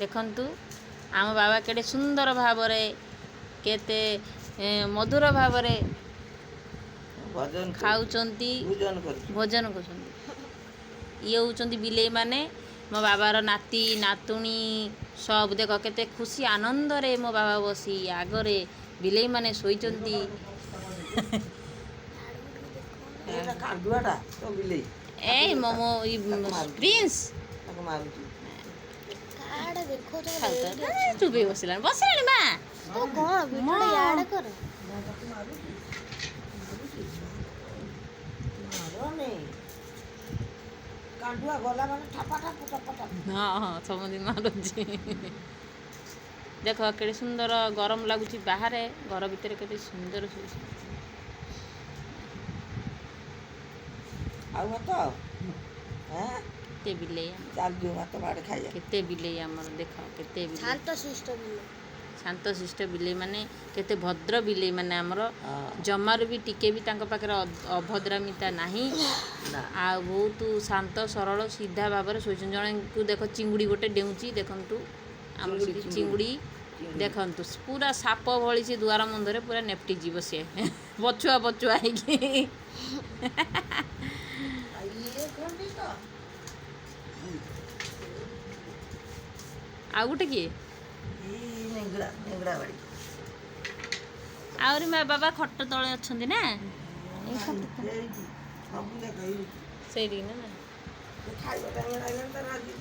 ଦେଖନ୍ତୁ ଆମ ବାବା କେଡ଼େ ସୁନ୍ଦର ଭାବରେ, କେତେ ମଧୁର ଭାବରେ ଭଜନ, ଖାଉଛନ୍ତି, ଭୋଜନ କରୁଛି, ଭୋଜନ କରୁଛନ୍ତି। ଇଏ ହେଉଛନ୍ତି ବିଲେଇମାନେ, ମୋ ବାବାର ନାତି ନାତୁଣୀ ସବୁ। ଦେଖ କେତେ ଖୁସି ଆନନ୍ଦରେ ମୋ ବାବା ବସି ଆଗରେ ବିଲେଇମାନେ ଶୋଇଛନ୍ତି। ଏଇଟା କାଣ୍ଡୁଆଟା ତ ବିଲେଇ। ଏଇ ମୋ ପ୍ରିନ୍ସ। ତାକୁ ମାରୁଛି। ଚୁପେଇ ବସିଲାଣି, ବସିଲାଣି ମା। କଣ ଇଆଡ଼େ କର। ତାକୁ ମାରୁଛି, ମାରନି। କାଣ୍ଡୁଆ ଗଲା ମାନେ ଠପା ଠପ ଠପା ଠପ। ହଁ, ସମସ୍ତେ ମାରୁଛି। ଦେଖ କେଡ଼େ ସୁନ୍ଦର ଗରମ ଲାଗୁଛି ବାହାରେ, ଘର ଭିତରେ କେତେ ସୁନ୍ଦର ଶୋଇଛି। ଆଉ ଭାତ? କେତେ ବିଲେଇ। ଚାଲ ଭାତ ବାଡ଼େ ଖାଇବା। କେତେ ବିଲେଇ ଆମର, ଦେଖ କେତେ ବିଲେଇ। ଶାନ୍ତ ଶିଷ୍ଟ ବିଲେଇ। ଶାନ୍ତଶିଷ୍ଟ ବିଲେଇ ମାନେ, କେତେ ଭଦ୍ର ବିଲେଇ ମାନେ ଆମର। ଜମାରୁ ବି ଟିକେ ବି ତାଙ୍କ ପାଖରେ ଅଭଦ୍ରାମିତା ନାହିଁ। ଆଉ ବହୁତ ଶାନ୍ତ ସରଳ ସିଧା ଭାବରେ ଶୋଇଛନ୍ତି। ଜଣଙ୍କୁ ଦେଖ, ଚିଙ୍ଗୁଡ଼ି ଗୋଟେ ଡେଉଁଛି। ଦେଖନ୍ତୁ ଆମର ସେଠି ଚିଙ୍ଗୁଡ଼ି। ଦେଖନ୍ତୁ, ପୁରା ସାପ ଭଳି ସେ ଦୁଆର ବନ୍ଧରେ ପୁରା ନେପଟି ଯିବ ସିଏ ପଛୁଆ ପଛୁଆ ହେଇକି। ଆଉ ଗୋଟେ କିଏ? ଆହୁରି ମା ବାବା ଖଟ ତଳେ ଅଛନ୍ତି ନା? ସେଇଠି ନା। ଖାଇବା ଟାଇମ୍।